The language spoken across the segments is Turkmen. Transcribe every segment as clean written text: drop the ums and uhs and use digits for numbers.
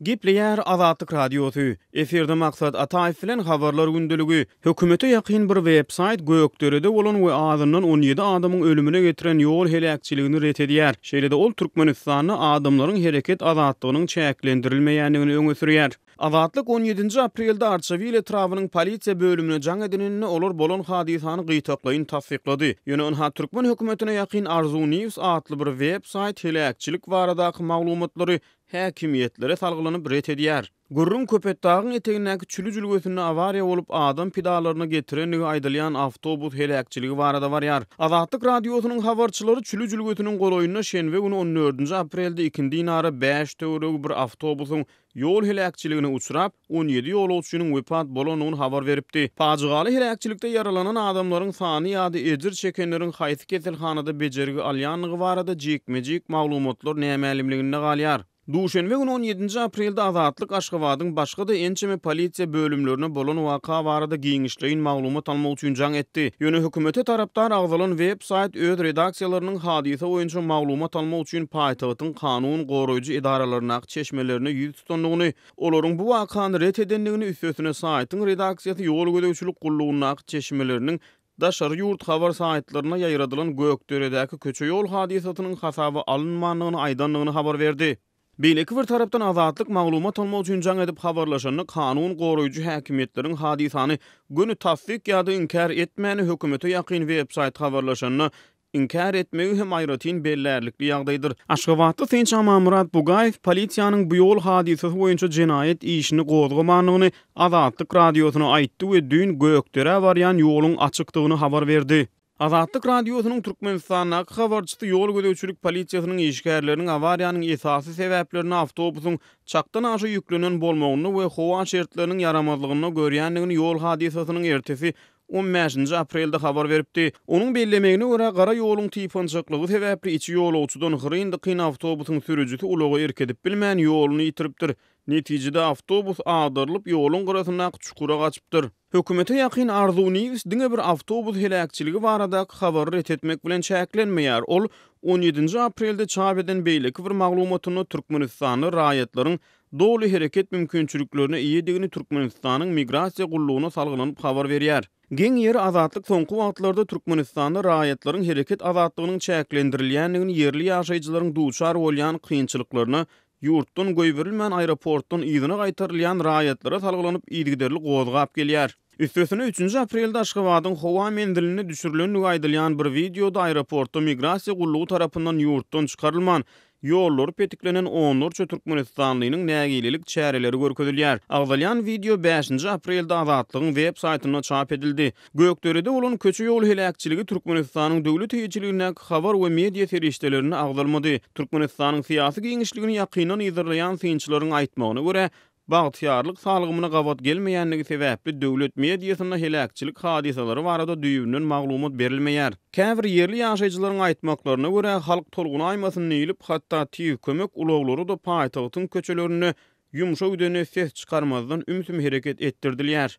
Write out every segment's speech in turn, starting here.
Gepleýär Azatlyk Radiosy, Efirde Maksat Ataýew bilen Habarlar gündeligi. Hökümete ýakyn bir web-saýt Gökderede bolan we azyndan 17 adamyň ölümine getiren ýol heläkçiligini ret edýär. Şeýle-de ol Türkmenistanda adamlaryň hereket azatlygynyň çäklendirilmeýändigini öňe sürýär. Azatlyk on ýedinji aprelde Arçabil etrabynyň polisiýa bölümine jaň edeninde olar bolan hadysany gytaklaýyn tassyklady. Ýöne ynha türkmen hökümetine ýakyn Arzuw News atly bir web-saýt heläkçilik baradaky maglumatlary häkimiýetlere salgylanyp ret edýär. Gürrüň Köpetdagyň etegindäki Çüli jülgesinde awariýa bolup, adam pidalaryna getirendigi aýdylýan awtobus heläkçiligi barada barýar. Azatlyk Radiosynyň habarçylary Çüli jülgesiniň golaýynda şenbe güni on dördünji aprelde ikindinara bäş töweregi bir awtobusyň ýol heläkçiligine uçrap, 17 ýolagçynyň wepat bolandygyny habar beripdi. Pajygaly heläkçilikde ýaralanan adamlaryň sany ýa-da ejir çekenleriň haýsy keselhanada bejergi alýandygy barada jikme-jik maglumatlar nämälimliginde galýar. Duşenbe güni on ýedinji aprelde Azatlyk Aşgabadyň başga-da ençeme polisiýa bölümlerine bolan waka barada giňişleýin maglumat almak üçin jaň etdi. Ýöne hökümete tarapdar agzalan web-saýt öz redaksiýalarynyň hadysa boýunça maglumat almak üçin paýtagtyň kanun goraýjy edaralaryndaky çeşmelerine ýüz tutandygyny, Olaryň bu wakany ret edendigini, üstesine saýtyň redaksiýasy ýol gözegçilik gullugyndaky çeşmeleriniň daşary ýurt habar saýtlarynda ýaýradylan Gökderedäki köçe-ýol hadysasynyň hasaba alynmandygyny aýdandygyny habar berdi. Beýleki bir tarapdan Azatlyk maglumat almak üçin jaň edip habarlaşanda kanun goraýjy häkimiýetleriň hadysany göni tassyk ýa-da inkär etmäni hökümete ýakyn web-saýt habarlaşanda inkär etmegi hem aýratyn bellärlikli ýagdaýdyr. Aşgabatly synçy Amanmyrat Bugaýew polisiýanyň bu ýol hadysasy boýunça jenaýat işini gozgamandygyny Azatlyk Radiosyna aýtdy we düýn Gökderä barýan ýoluň açykdygyny habar berdi. Azatlyk Radiosynyň Türkmenistandaky habarçysy ýol gözegçilik polisiýasynyň işgärleriniň awariýanyň esasy sebäplerini awtobusyň çakdan aşa ýüklenen bolmagynda we howa şertleriniň ýaramazlygynda görýändigini ýol hadysasynyň ertesi on bäşinji aprelde habar beripdi. Onuň bellemegine görä, gara ýoluň typançaklygy sebäpli içi ýolagçydan hyryn-dykyn awtobusyň sürüjisi ulaga erk edip bilmän, ýoluny ýitiripdir. Netijede, awtobus agdarylyp, ýoluň gyrasyndaky çukura gaçypdyr. Hökümete ýakyn Arzuw News diňe bir awtobus heläkçiligi baradaky habary ret etmek bilen çäklenmeýär. Ol on ýedinji aprelde çap eden beýleki bir maglumatynda Türkmenistanda raýatlaryň doly hereket mümkinçiliklerine eýedigini Türkmenistanyň Migrasiýa gullugyna salgylanyp habar berýär. Geň ýeri Azatlyk soňky wagtlarda Türkmenistanda raýatlaryň hereket azatlygynyň çäklendirilýändigini ýerli ýaşaýjylaryň duçar bolýan kynçylyklaryna ýurtdan goýberilmän aeroportdan yzyna gaýtarylýan raýatlara salgylanyp yzygiderli gozgap gelýär. Üstesine üçünji aprelde Aşgabadyň howa menzilinde düşürilendigi aýdylýan bir wideoda aeroportda migrasiýa gullugy tarapyndan ýurtdan çykarylman, ýollary petiklenen onlarça türkmenistanlynyň nägilelik çäreleri görkezilýär. Agzalýan wideo bäşinji aprelde Azatlygyň web saýtynda çap edildi. Gökderede bolan köçe-ýol heläkçiligi Türkmenistanyň döwlet eýeçiligindäki habar we media serişdelerinde agzalmady. Türkmenistanyň syýasy giňişligini ýakyndan yzarlaýan synçylaryň aýtmagyna görä, bagtyýarlyk salgymyna gabat gelmeýändigi sebäpli döwlet mediasynda heläkçilik hadysalary barada düýbünden maglumat berilmeýär. Käbir ýerli ýaşaýjylaryň aýtmaklaryna görä, halk tolgunaýmasyn diýlip, hatda tiz kömek ulaglary-da paýtagtyň köçelerinde ýumşa gidende ses çykarmazdan ümsüm hereket etdirdilýär.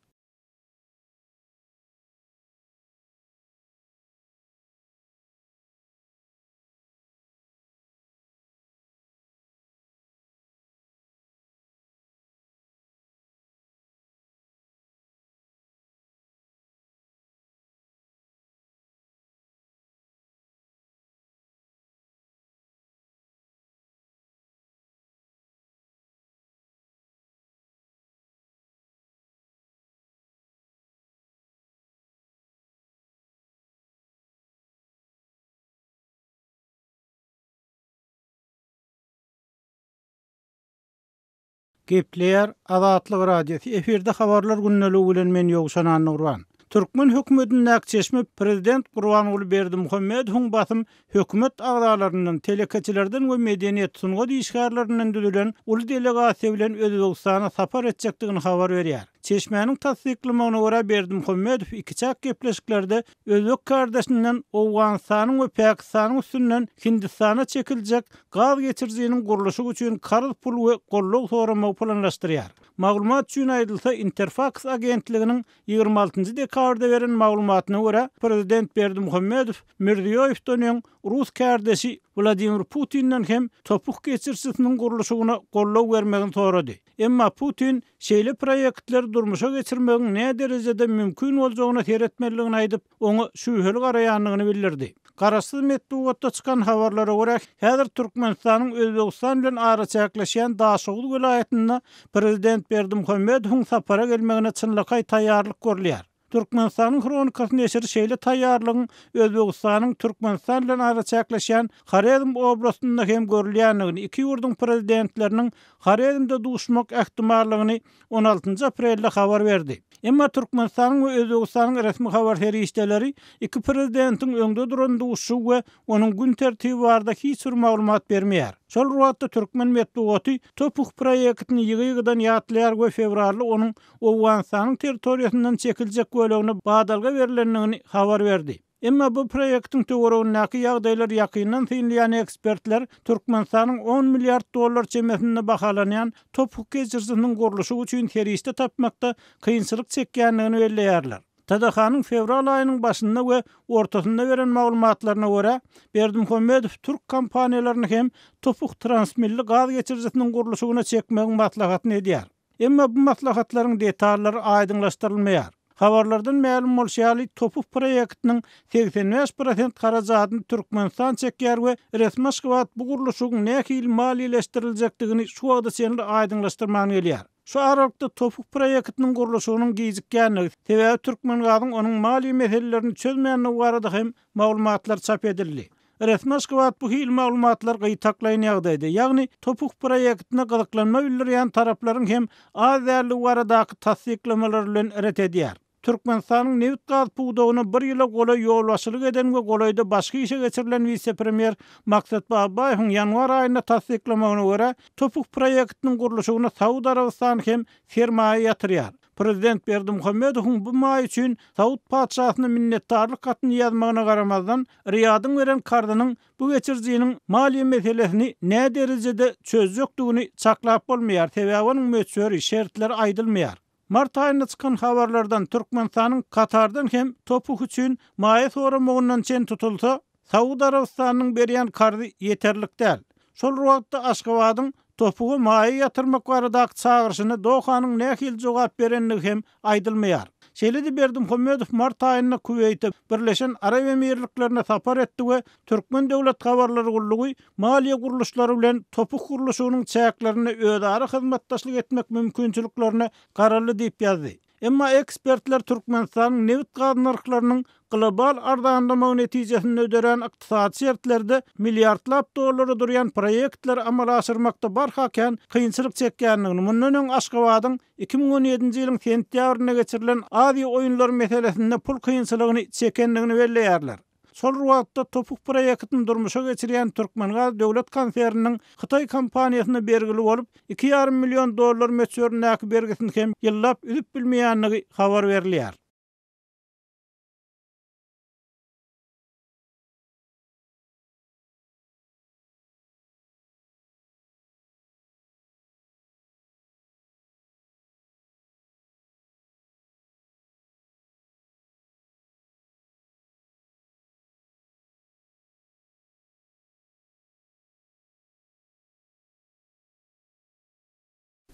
Gepleýär Azatlyk Radiosy, efirde Habarlar gündeligi bilen men Ýowşan Annagurban. Türkmen hökümetindäki çeşme prezident Gurbanguly Berdimuhamedowyň basym hökümet agzalaryndan, telekeçilerden we medeniýet, sungat işgärlerinden düzülen uly delegasiýa bilen Özbegistana sapar etjekdigini habar berýär. Çeşmäniň tassyklamagyna görä, Berdimuhamedow ikiçäk gepleşiklerde özbek kärdeşinden Owganystanyň we Pakistanyň üstünden Hindistana çekiljek gaz geçirijiniň gurluşygy üçin karz pul we goldaw soramagy planlaşdyrýar. Maglumat üçin aýdylsa, Interfaks agentliginiň 26 dekabrda beren maglumatyna görä, prezident Berdimuhamedow Mirziýoýewden öň rus kärdeşi Wladimir Putinden hem topuk geçiricisiniň gurluşygyna goldaw bermegini sorady. Emma Putin şeýle proýektleri durmuşa geçirmegiň näderejede mümkin boljagyna seretmelidigini aýdyp, oňa şübheli garaýandygyny bildirdi. Garaşsyz metbugatda çykan habarlara görä, häzir Türkmenistanyň Özbegistan bilen araçäkleşýän Daşoguz welaýatynda prezident Berdimuhamedowyň sapara gelmegine çynlakaý taýýarlyk görülýär. Türkmenistanyň Hronikasy neşiri şeýle taýýarlygyň Özbegistanyň Türkmenistan bilen araçäkleşýän Horezm oblastynda hem görülýändigini, iki ýurduň prezidentleriniň Horezmde duşmak ähtimallygyny on altynjy aprelde habar berdi. Emma Türkmenistanyň we Özbegistanyň resmi habar serişdeleri iki prezidentiň öňde duran duşuşygy we onuň gün tertibi barada hiç bir maglumat bermeýär. Şol bir wagtda türkmen metbugaty TOPH proýektini ýygy-ýygydan ýatlaýar we fewralda onuň Owganystanyň territoriýasyndan çekiljek bölegine badalga berlendigini habar berdi. Emma bu proýektiň töweregindäki ýagdaýlary ýakyndan synlaýan ekspertler Türkmenistanyň on milliard dollar çemesinde bahalanýan topuk geçirijisiniň gurluşygy üçin serişde tapmakda kynçylyk çekýändigini belleýärler. TDH-nyň fewral aýynyň başynda we ortasynda beren maglumatlaryna görä, Berdimuhamedow türk kompaniýalaryny hem Topuk transmilli gaz geçirijisiniň gurluşygyna çekmegiň maslahatyny edýär. Emma bu maslahatlaryň detallary aýdyňlaşdyrylmaýar. Habarlardan mälim bolşy ýaly, TOPH proýektiniň 85 prosent harajadyny Türkmenistan çekýär we resmi Aşgabat bu gurluşygyň nähili maliýeleşdiriljekdigini şu wagta çenli aýdyňlaşdyrman gelýär. Şu aralykda TOPH proýektiniň gurluşygynyň gijikýändigi, sebäbi Türkmengazyň onuň maliýe meselelerini çözmändigi barada hem maglumatlar çap edildi. Resmi Aşgabat bu hili maglumatlary gytaklaýyn ýagdaýda, ýagny TOPH proýektine gyzyklanma bildirýän taraplaryň hem az däldigi baradaky tassyklamalar bilen ret edýär. Türkmenistanyň nebit-gaz pudagyna bir ýyla golaý ýolbaşçylyk eden we golaýda başga işe geçirilen wise-premýer Maksat Babaýewiň ýanwar aýynda tassyklamagyna görä, TOPH proýektiniň gurluşygyna Saud Arabystany hem sermaýa ýatyrýar. Prezident Berdimuhamedowyň bu maý üçin Saud patyşasyna minnetdarlyk hatyny ýazmagyna garamazdan, Riýadyň beren karzynyň bu geçirijiniň maliýe meselesini näderejede çözjekdigini çaklap bolmaýar, sebäbi onuň möçberi, şertleri aýdylmaýar. Mart aýynda çykan habarlardan Türkmenistanyň Katardan hem TOPH üçin maýa soramagyndan çen tutulsa, Saud Arabystanynyň berýän karzy ýeterlik däl. Şol bir wagtda Aşgabadyň TOPH-a maýa ýatyrmak baradaky çagyryşyna Dohanyň nähili jogap berendigi hem aýdylmaýar. Şeýle-de Berdimuhamedow mart aýynda Kuweýte, Birleşen Arap Emirliklerine sapar etdi we Türkmen döwlet habarlar gullugy maliýe gurluşlary bilen TOPH gurluşygynyň çäklerinde özara hyzmatdaşlyk etmek mümkinçiliklerine garaldy diýip ýazdy. Emma ekspertler Türkmenistanyň nebit-gaz nyrhlarynyň global arzanlamagy netijesinde dörän ykdysady şertlerde milliardlap dollara durýan proýektleri amala aşyrmakda barha kän kynçylyk çekýändigini, mundan öň Aşgabadyň 2017-nji ýylyň sentýabrynda geçirilen Aziýa oýunlary meselesinde pul kynçylygyny çekendigini belleýärler. Şol bir wagtda, TOPH proýektini durmuşa geçirýän Türkmengaz döwlet konserniniň hytaý kompaniýasyna bergili bolup, iki ýarym million dollar möçberindäki bergisini hem ýyllap üzüp bilmeýändigi habar berilýär.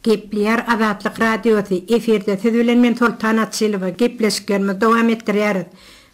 Gepleýär Azatlyk Radiosy, efirde siz bilen men Soltan Açylowa, gepleşiklerimizi dowam etdirýäris.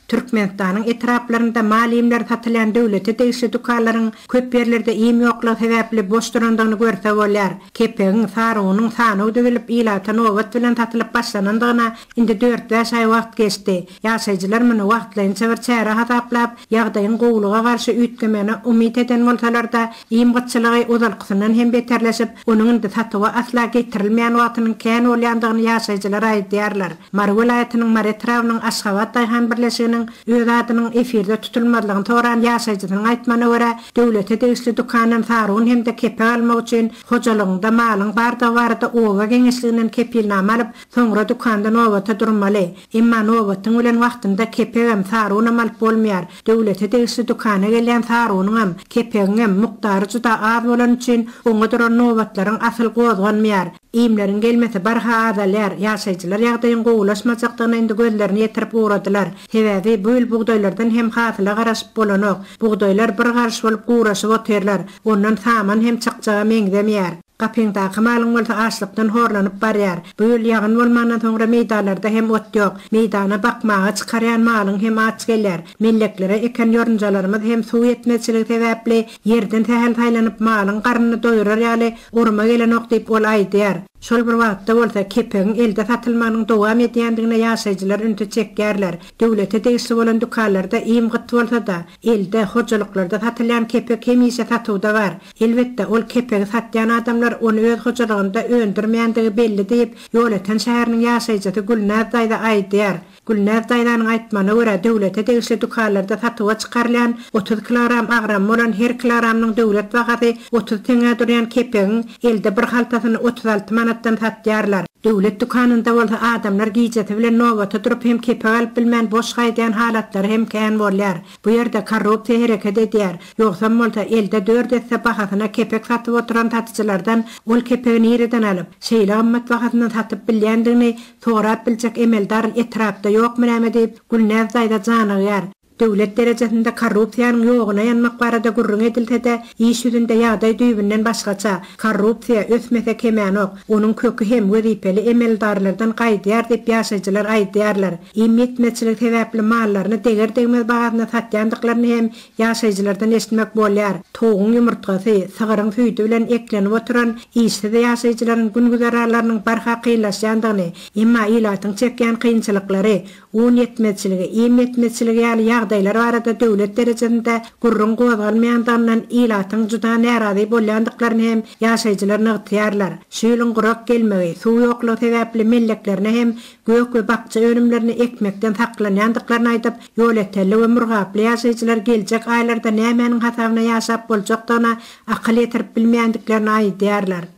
Türkmenistanyň etraplarynda mal iýmleri satylýan döwlete degişli dükanlaryň köp ýerlerde iým ýoklugy sebäpli boş durandygyny görse bolýar. Kepegiň, saryunyň sanaw düzülip, ilata nobat bilen satylyp başlanandygyna indi dört-bäş aý wagt geçdi. Ýaşaýjylar muny wagtlaýynça bir çäre hasaplap, ýagdaýyň gowulyga garşy üýtgemegine umyt eden bolsalar-da, iým gytçylygy ozalkysyndan hem beterleşip, onuň indi satuwa asla getirilmeýän wagtynyň kän bolýandygyny ýaşaýjylar aýdýarlar. Mary welaýatynyň Mary etrabynyň Aşgabat daýhan birleşiginiň. geňeşliginiň öz adynyň efirde tutulmazlygyny soran ýaşaýjysynyň aýtmagyna görä, döwlete degişli dükandan sarun hem-de kepek almak üçin hojalygyňda malyň bardygy barada oba geňeşliginden kepilnama alyp, soňra dükanda nobata durmaly. Emma nobatyň bilen wagtynda kepegem, sarunam alyp bolmaýar. Döwlete degişli dükana gelýän sarunyňam, kepegiňem mukdary juda az bolany üçin oňa duran nobatlaryň asyl gozganmaýar. Iýmleriň gelmesi barha azalýar. Ýaşaýjylar ýagdaýyň gowulaşmajakdygyna indi gözlerini ýetirip ugradylar. Sebäbi bu ýyl bugdaýlardan hem hasyla garaşyp bolanok. Bugdaýlar bir garyş bolup guraşyp otyrlar. Ondan saman hem çykjaga meňzemeýär. Gapyňdaky malyň bolsa açlykdan horlanyp barýar. Bu ýyl ýagyn bolmandan soňra meýdanlarda hem ot ýok. Meýdana bakmaga çykarýan malyň hem aç gelýär. Melleklere eken ýorunjalarymyz hem suw ýetmezçiligi sebäpli ýerden sähel saýlanyp malyň garnyny doýurar ýaly oruma gelenok diýip ol aýdýar. Şol bir wagtda bolsa kepegiň elde satylmagynyň dowam edýändigine ýaşaýjylar ünsi çekýärler. Döwlete degişli bolan dükanlarda iým gyt bolsa-da, elde, hojalyklarda satylýan kepek hemişe satuwda bar. Elbetde, ol kepegi satýan adamlar ony öz hojalygynda öndürmeýändigi belli diýip, Ýolöten şäheriniň ýaşaýjysy Gülnäz daýza aýdýar. Gülnäz daýzanyň aýtmagyna görä, döwlete degişli dükanlarda satuwa çykarylýan 30 kilogram agramy bolan her kilogramynyň döwlet bahasy 30 teňňä durýan kepegiň elde bir haltasyny 36 manatdan satýarlar. Döwlet dükanynda bolsa adamlar gijesi bilen nobata durup hem kepek alyp bilmän boş gaýdýan halatlary hem kän bolýar. Bu ýerde korrupsiýa hereket edýär. Ýogsam bolsa, elde dört esse bahasyna kepek satyp oturan satyjylardan ol kepegi nireden alyp, şeýle gymmat bahasyndan satyp bilýändigini sorap biljek emeldar etrapda ýokmy näme diýip, Gülnäz daýza janygýar. Döwlet derejesinde korrupsiýanyň ýoguna ýanmak barada gürrüň edilse-de, iş ýüzünde ýagdaý düýbünden başgaça. Korrupsiýa ösmese kemänok. Onuň köki hem wezipeli emeldarlardan gaýdýar diýip ýaşaýjylar aýdýarlar. Iým ýetmezçiligi sebäpli mallaryny deger-degmez bahasyna satýandyklaryny hem ýaşaýjylardan eşitmek bolýar. Towugyň ýumurtgasy, sygyryň süýdi bilen eklenip oturan işsiz ýaşaýjylaryň gün-güzeranlarynyň barha kynlaşýandygyny, emma ilatyň çekýän kynçylyklary, un ýetmezçiligi, iým ýetmezçiligi ýaly ýagdaýlar barada döwlet derejesinde gürrüň gozgalmaýandygyndan ilatyň juda närazy bolýandyklaryny hem ýaşaýjylar nygtaýarlar. Şu ýylyň gurak gelmegi, suw ýoklugy sebäpli melleklerine hem gök we bakja önümlerini ekmekden saklanýandyklaryny aýdyp, ýolötenli we murgaply ýaşaýjylar geljek aýlarda nämäniň hasabyna ýaşap boljakdygyna akyl ýetirip bilmeýändiklerini aýdýarlar.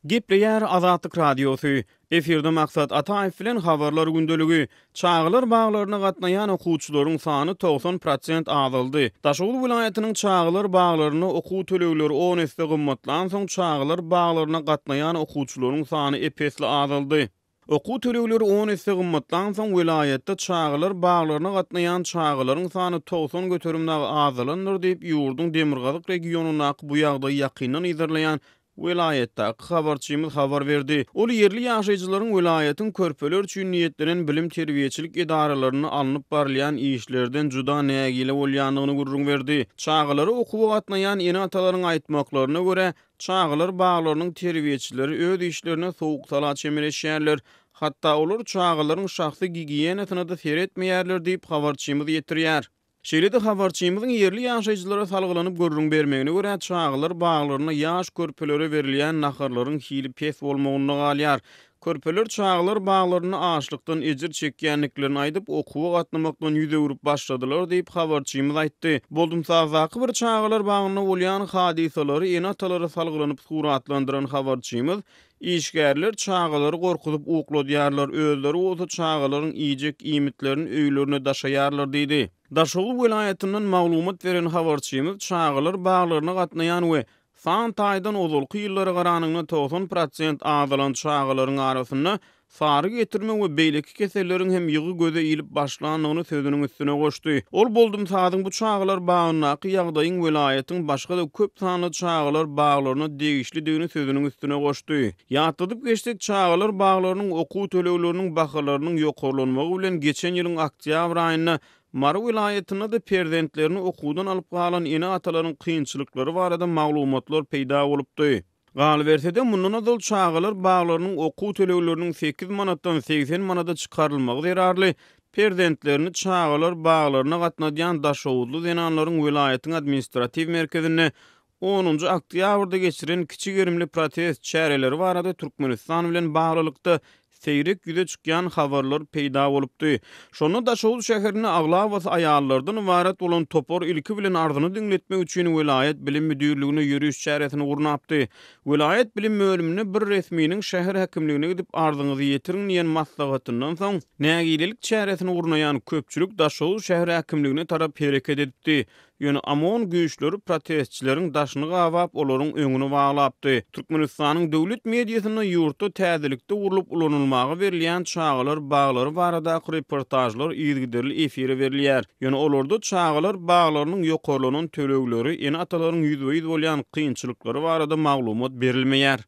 Gepleýär Azatlyk Radiosy. Efirde Maksat Ataýew bilen Habarlar gündeligi. Çagalar baglaryna gatnaýan okuwçylaryň sany 90 prosent azaldy. Daşoguz welaýatynyň çagalar baglarynda okuw tölegleri on esse gymmatlansoň, çagalar baglaryna gatnaýan okuwçylaryň sany ep-esli azaldy. Okuw tölegleri on esse gymmatlansoň, welaýatda çagalar baglaryna gatnaýan çagalaryň sany 90% dagy azalandyr diýip, ýurduň demirgazyk regionyndaky bu ýagdaýy ýakyndan yzarlaýan welaýatdaky habarçymyz habar berdi. Ol ýerli ýaşaýjylaryň welaýatyň körpeler üçin niýetlenen bilim-terbiýeçilik edaralarynda alnyp barylýan işlerden juda nägile bolýandygyny gürrüň berdi. Çagalary okuwa gatnaýan ene-atalaryň aýtmaklaryna görä, çagalar baglarynyň terbiýeçileri öz işlerine sowuk-sala çemeleşýärler. Hatda olar çagalaryň şahsy gigiýenasyna-da seretmeýärler diýip, habarçymyz ýetirýär. Şeýle-de habarçymyzyň ýerli ýaşaýjylara salgylanyp gürrüň bermegine görä, çagalar baglarynda ýaş körpelere berilýän naharlaryň hili pes bolmagynda galýar. Körpeler çagalar baglarynda açlykdan ejir çekýändiklerini aýdyp, okuwa gatnamakdan ýüz öwrüp başladylar diýip, habarçymyz aýtdy. Boldumsazdaky bir çagalar bagynda bolýan hadysalary ene-atalara salgylanyp suratlandyran habarçymyz Işgärler çagalary gorkuzyp ukladýarlar, özleri bolsa çagalaryň iýjek iýmitlerini öýlerine daşaýarlar diýdi. Daşoguz welaýatyndan maglumat beren habarçymyz çagalar baglaryna gatnaýan we san taýdan ozalky ýyllara garanyňda 90 prosent azalan çagalaryň arasynda. Sary getirme we beýleki keselleriň hem ýygy göze ilip başlandygyny sözüniň üstüne goşdy. Ol Boldumsazyň bu çagalar bagyndaky ýagdaýyň welaýatyň başga-da köp sanly çagalar baglaryna degişlidigini sözüniň üstüne goşdy. Ýatladyp geçsek, çagalar baglarynyň okuw tölegleriniň bahalarynyň ýokarlanmagy bilen geçen ýylyň oktýabr aýynda Mary welaýatynda-da perzentlerini okuwdan alyp galan ene-atalaryň kynçylyklary barada maglumatlar peýda bolupdy. Galyberse-de, mundan ozal çagalar baglarynyň okuw tölegleriniň sekiz manatdan 80 manada çykarylmagy zerarly perzentlerini çagalar baglaryna gatnadýan daşoguzly zenanlaryň welaýatyň administratiw merkezinde onunjy oktýabrda geçiren kiçi gerimli protest çäreleri barada Türkmenistan bilen baglylykda seýrek ýüze çykýan habarlar peýda bolupdy. Şonda Daşoguz şäherinde aglabasy aýallardan ybarat bolan topar ilki bilen arzyny diňletmek üçin welaýat bilim müdirligine ýöriş çäresini gurnapdy. Welaýat bilim bölüminde bir resminiň şäher häkimligine gidip arzyňyzy ýetiriň diýen maslahatyndan soň, nägilelik çäresini gurnaýan köpçülik Daşoguz şäher häkimligine tarap hereket edipdi. Ýöne OMON güýçleri protestçileriň daşyny gabap, olaryň öňüni baglapdy. Türkmenistanyň döwlet mediasynda ýurtda täzelikde gurlup ulanylmaga berilýän çagalar baglary baradaky reportažlar yzygiderli efire berilýär. Ýöne olarda çagalar baglarynyň ýokarlanan tölegleri, ene-atalaryň ýüzbe-ýüz bolýan kynçylyklary barada maglumat berilmeýär.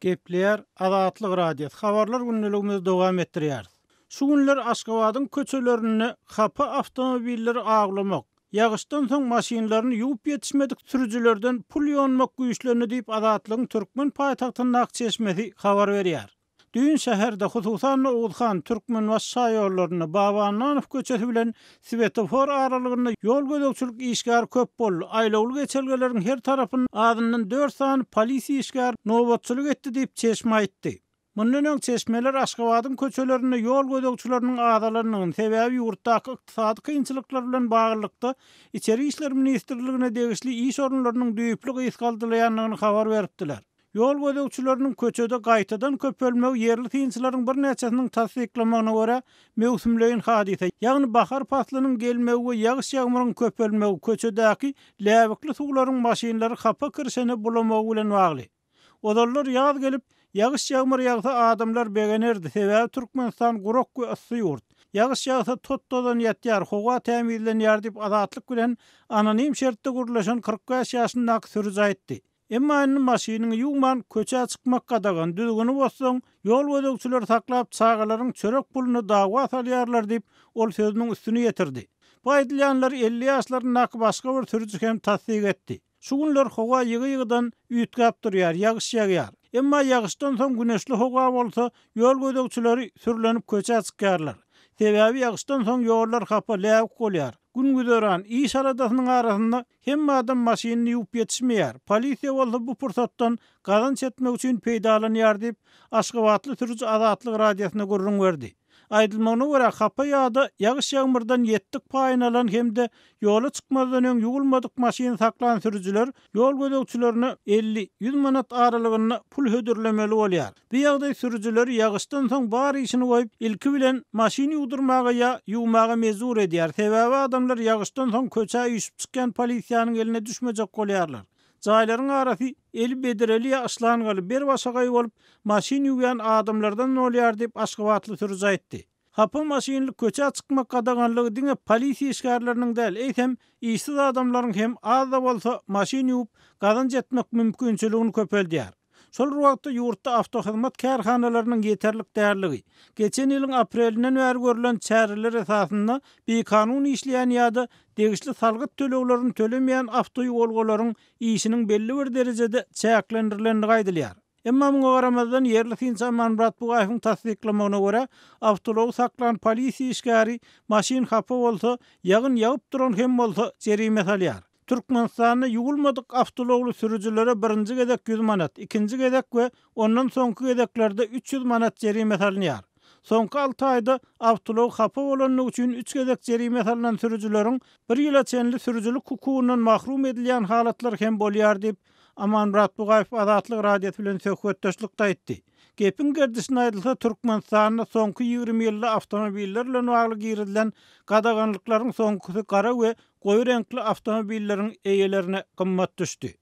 Gepleýär Azatlyk Radiosy, Habarlar gündeligimizi dowam etdirýäris. Şu günler Aşgabadyň köçelerinde hapa awtomobilleri awlamak, ýagyşdan soň maşynlaryny ýuwup ýetişmedik sürüjilerden pul ýonmak güýçlendi diýip, Azatlygyň türkmen paýtagtyndaky çeşmesi habar berýär. Düýn şäherde, hususan-da Oguzhan, Türkmenbaşy şaýollarynda, Baba Annanow köçesi bilen Swetofor aralygynda ýol gözegçilik işgäri köp boldy, aýlawly geçelgeleriň her tarapynda azyndan dört sany polisiýa işgäri nobatçylyk etdi diýip, çeşme aýtdy. Mundan öň çeşmeler Aşgabadyň köçelerinde ýol gözegçileriniň azalandygyny, sebäbi ýurtdaky ykdysady kynçylyklar bilen baglylykda Içeri işler ministrligine degişli iş orunlarynyň düýpli gysgaldylaýandygyny habar beripdiler. Ýol gözegçileriniň köçede gaýtadan köpelmegi ýerli synçylaryň birnäçesiniň tassyklamagyna görä, möwsümleýin hadysa, ýagny bahar paslynyň gelmegi we ýagyş-ýagmyryň köpelmegi köçedäki läbikli suwlaryň maşynlary hapa kirşene bulamagy bilen bagly. Ozallar ýaz gelip, ýagyş-ýagmyr ýagsa adamlar begenerdi, sebäbi Türkmenistan gurak we yssy ýurt. Ýagyş ýagsa tot-tozan ýatýar, howa tämizlenýär diýip, Azatlyk bilen anonim şertde gürleşen 45 ýaşyndaky sürüji aýtdy. Emma indi maşynyňy ýuwman köçä çykmak gadagan, düzgüni bozsaň, ýol gözegçileri saklap, çagalaryň çörek puluny dawa salýarlar diýip, ol sözüniň üstüni ýetirdi. Bu aýdylýanlary 50 ýaşlaryndaky başga bir sürüji hem tassyk etdi. Şu günler howa ýygy-ýygydan üýtgäp durýar, ýagyş ýagýar. Emma ýagyşdan soň güneşli howa bolsa, ýol gözegçileri sürlenip köçä çykýarlar. Sebäbi ýagyşdan soň ýollar hapa, läbik bolýar. Gün-güzeran, iş aladasynyň arasynda Hemme adam maşynyny ýuwup ýetişmeýär, polisiýa bolsa bu pursatdan gazanç etmek üçin peýdalanýar diýip, aşgabatly sürüji Azatlyk Radiosyna gürrüň berdi. Aýdylmagyna görä, hapa ýa-da ýagyş-ýagmyrdan ýetdik paýyny alan hem-de ýola çykmazdan öň ýuwulmadyk maşyny saklan sürüjiler ýol gözegçilerine 50, 100 manat aralygynda pul hödürlemeli bolýar. Bu ýagdaý sürüjileri ýagyşdan soň bar işini goýup, ilki bilen maşyn ýuwdurmaga ýa ýuwmaga mejbur edýär. Sebäbi adamlar ýagyşdan soň köçä üýşüp çykýan polisiýanyň eline düşmejek bolýarlar. Jaýlaryň arasy eli bedreli ýa yşlangaly, ber-başagaý bolup, maşyn ýuwýan adamlardan dolýar diýip, aşgabatly sürüji aýtdy. Hapa maşynly köçä çykmak gadaganlygy diňe polisiýa işgärleriniň däl, eýsem, işsiz adamlaryň hem az-da bolsa maşyn ýuwup, gazanç etmek mümkinçiligini köpeldýär. Şol bir wagtda, ýurtda awtohyzmat kärhanalarynyň ýeterlik dälligi, geçen ýylyň aprelinden bäri görlen çäreler esasynda bikanun işleýän ýa-da degişli salgyt töleglerini tölemeýän awtoýuwalgalaryň işiniň belli bir derejede çäklendirilendigi aýdylýar. Emma muňa garamazdan, ýerli synçy Amanmyrat Bugaýewiň tassyklamagyna görä, awtoulagy saklan polisiýa işgäri maşyn hapa bolsa, ýagyn ýagyp duran hem bolsa jerime salýar. Türkmenistanda ýuwulmadyk awtoulagly sürüjilere birinji gezek 100 manat, ikinji gezek we ondan soňky gezeklerde 300 manat jerime salynýar. Soňky alty aýda awtoulag hapa bolandygy üçin üç gezek jerime salnan sürüjileriň bir ýyla çenli sürüjilik hukugyndan mahrum edilýän halatlary hem bolýar diýip, Amanmyrat Bugaýew Azatlyk Radiosy bilen söhbetdeşlikde aýtdy. Gepiň gerdişine aýdylsa, Türkmenistanda soňky 20 ýylda awtomobiller bilen bagly girizilen gadaganlyklaryň soňkusy gara we goýy reňkli awtomobilleriň eýelerine gymmat düşdi.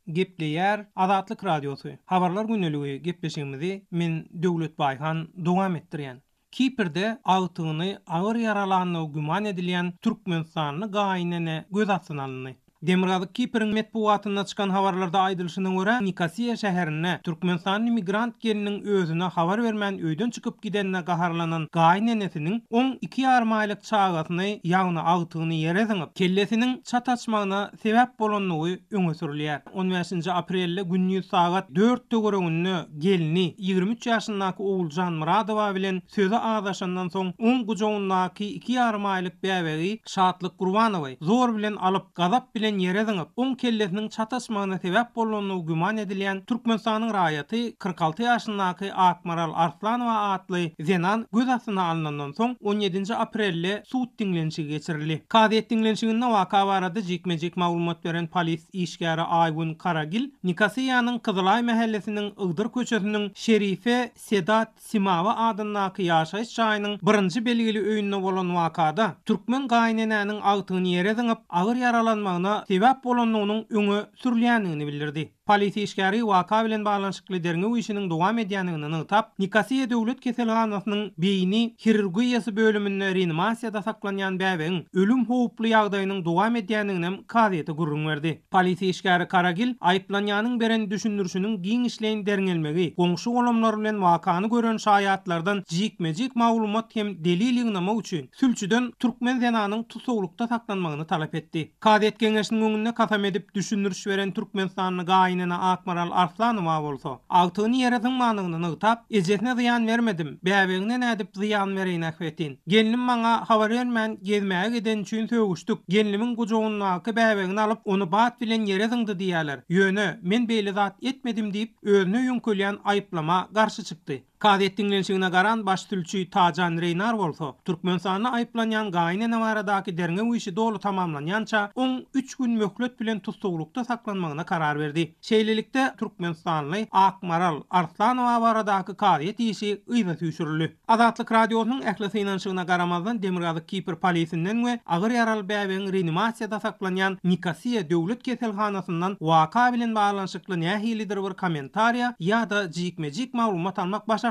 Gepleýär Azatlyk Radiosy, Habarlar gündeligi gepleşigimizi men Döwlet Baýhan dowam etdirýän. Kiprde agtygyny agyr ýaralandygy güman edilýän türkmenistanly gaýynene göz astyna alyndy. Demirgazyk Kipriň metbugatynda çykan habarlarda aýdylyşyna görä, Nikosiýa şäherinde türkmenistanly migrant gelniň özüne habar bermän öýden çykyp gidenine gaharlanan gaýynenesiniň oň iki ýarym aýlyk çagasyny, ýagny agtygyny ýere zyňyp, kellesiniň çat açmagyna sebäp bolandygy öňe sürülýär. On bäşinji aprelde gündiz sagat dört töwereginde gelni, 23 ýaşyndaky Oguljan Myradowa bilen sözi azaşandan soň, oň gujagyndaky iki ýarym aýlyk bäbegi Şatlyk Gurbanowy zor bilen alyp, gazap bilen ýere zyňyp, oň kellesiniň çat açmagyna sebäp bolandygy güman edilýän Türkmenistanyň raýaty, 46 ýaşyndaky Akmaral Arslanowa atly zenan göz astyna alnandan soň, on ýedinji aprelde sud diňlenişigi geçirildi. Kazyýet diňlenişiginde waka barada jikme-jik maglumat beren polis işgäri Aýgün Karagil Nikosiýanyň Kyzylaý mähellesiniň Igdir köçesiniň Şerife Sedat Simawa adyndaky ýaşaýyş jaýynyň birinji belgili öýünde bolan wakada türkmen gaýynenäniň agtygyny ýere zyňyp, agyr ýaralanmagyna sebäp bolandygynyň öňe sürülýändigini bildirdi. Polisiýa işgäri waka bilen baglanyşykly derňew işiniň dowam edýändigini nygtap, Nikosiýa döwlet keselhanasynyň beýni hirurgiýasy bölüminde reanimasiýada saklanýan bäbegiň ölüm howply ýagdaýynyň dowam edýändiginem kazyýete gürrüň berdi. Polisiýa işgäri Karagil aýyplanýanyň beren düşündirişiniň giňişleýin derňelmegi, goňşy-golamlar bilen wakany gören şaýatlardan jikme-jik maglumat hem delil ýygnamak üçin sülçüden türkmen zenanyň tussaglykda saklanmagyny talap etdi. Kazyýet geňeşiniň öňünde kasam edip düşündiriş beren türkmenistanly gaýynene Akmaral Arslanowa bolsa, agtygyny ýere zyňmandygyny nygtap, Ejesine zyýan bermedim, bäbegine nädip zyýan bereýin ahbetin. Gelnim maňa habar bermän gezmäge gideni üçin sögüşdik. Gelnimiň gujagyndaky bäbegini alyp, ony bat bilen ýere zyňdy diýýärler. Ýöne, men beýle zat etmedim diýip, özüne ýöňkelýän aýyplama garşy çykdy. Kazyýet diňlenişigine garan baş sülçi Tajan Reýnar bolsa, Türkmenistanda aýyplanýan gaýynene baradaky derňew işi doly tamamlanýança, oň üç gün möhlet bilen tussaglykda saklanmagyna karar berdi. Şeýlelikde, türkmenistanly Akmaral Arslanowa baradaky kazyýet işi yza süýşürildi. Azatlyk Radiosynyň ähli synanyşygyna garamazdan, Demirgazyk Kipr polisinden we agyr ýaraly bäbegiň reanimasiýada saklanýan Nikosiýa döwlet keselhanasyndan waka bilen baglanyşykly nähilidir bir kommentariýa ýa-da jikme-jik maglumat almak başartmady.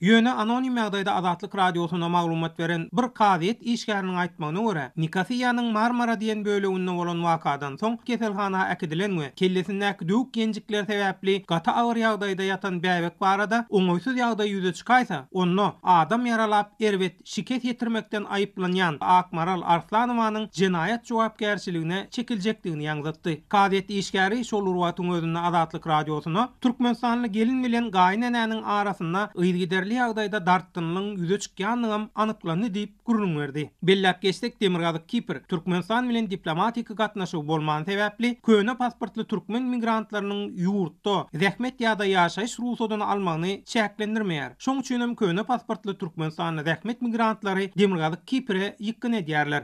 Ýöne anonim ýagdaýda Azatlyk Radiosyna maglumat beren bir kazyýet işgäriniň aýtmagyna görä, Nikosiýanyň Marmara diýen böleginde bolan wakadan soň keselhana äkidilen we kellesindäki döwük ýenjikler sebäpli gaty agyr ýagdaýda ýatan bäbek barada oňaýsyz ýagdaý ýüze çykaýsa, onda adam ýaralap erbet şikes ýetirmekden aýyplanýan Akmaral Arslanowanyň jenaýat jogapkärçiligine çekiljekdigini ýaňzytdy. Kazyýet işgäri şol bir wagtyň özünde Azatlyk Radiosyna türkmenistanly gelin bilen gaýynenäniň arasynda yzygiderli ýagdaýda dartgynlygyň ýüze çykýandygam anyklandy diýip gürrüň berdi. Belläp geçsek, Demirgazyk Kipr Türkmenistan bilen diplomatiki gatnaşygy bolmany sebäpli, köne pasportly türkmen migrantlarynyň ýurtda zähmet ýa-da ýaşaýyş rugsadyny almagyny çäklendirmeýär. Şoň üçinem köne pasportly türkmenistanly zähmet migrantlary Demirgazyk Kipre ýykgyn edýärler.